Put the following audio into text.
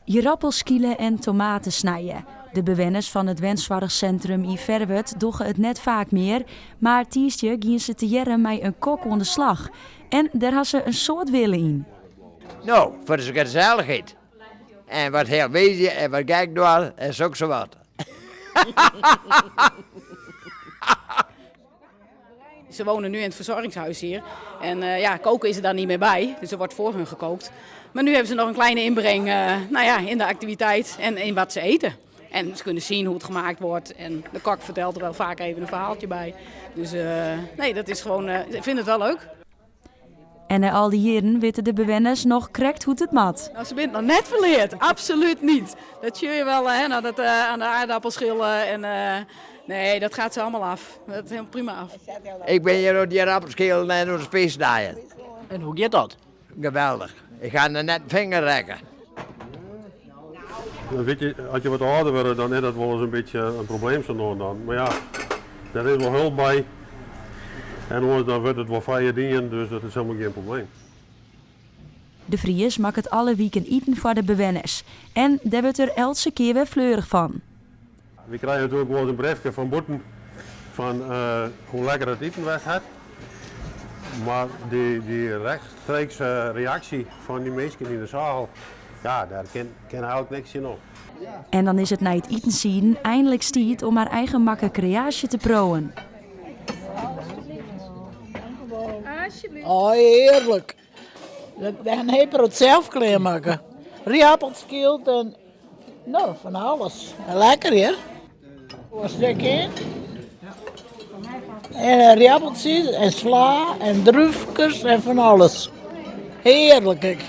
Ierappels skile en tomaten snije. De bewenners fan it wensoarchsintrum yn Ferwert dogge it net faak mear, mar tiisdei giene se tegearre mei in kok oan de slach. En dêr ha se in soad wille yn. No, foar de gesellichheid. En wat heel wezen en wat gek dwaan en soksawat. Ze wonen nu in het verzorgingshuis hier. En eh, ja, koken is er daar niet meer bij. Dus er wordt voor hun gekookt. Maar nu hebben ze nog een kleine inbreng eh, nou ja, in de activiteit en in wat ze eten. En ze kunnen zien hoe het gemaakt wordt. En de kok vertelt er wel vaak even een verhaaltje bij. Dus eh, nee, dat is gewoon, ik vind het wel leuk. En nei al dy jierren witte de bewenners noch krekt hoe't it moat. Nou, se binne it noch net ferleard. Absoluut niet. Dat zie je wel hè, nou, dat, uh, aan de aardappelschillen. En, uh, nee, dat gaat ze allemaal af. Dat is helemaal prima af. Ik bin hjir oan it ierappelskillen en oan it spissnijen. En hoe giet dat? Geweldich. Ik ha noch net in finger rekke. Dan wit je, as je wat âlder wurde, dan is dat wolris in bytsje in probleem sa no en dan. Mar ja, dêr is wol help by. En oars dan wurdt it wol foar je dien, dus dat is helemaal gjin probleem. De Vries makket alle wiken iten foar de bewenners. En dêr wurdt er eltse kear wer fleurich fan. Wy krije natuerlik wolris in briefke fan bûten fan hoe lekker it iten west hat. Mar dy rechtstreekse reaksje fan dy minsken yn de saal, ja, dêr kin eigenlik niks tsjin op. En dan is it nei it itensieden einliks tiid om har eigen makke kreaasje te priuwen. Oh, hearlik. Dan ha er it sels klearmakke. Ierappels skyld en no, fan alles. Lekker hear. Een stik yn. En ierappeltsjes en sla en drúfkes en fan alles. Hearlik ek.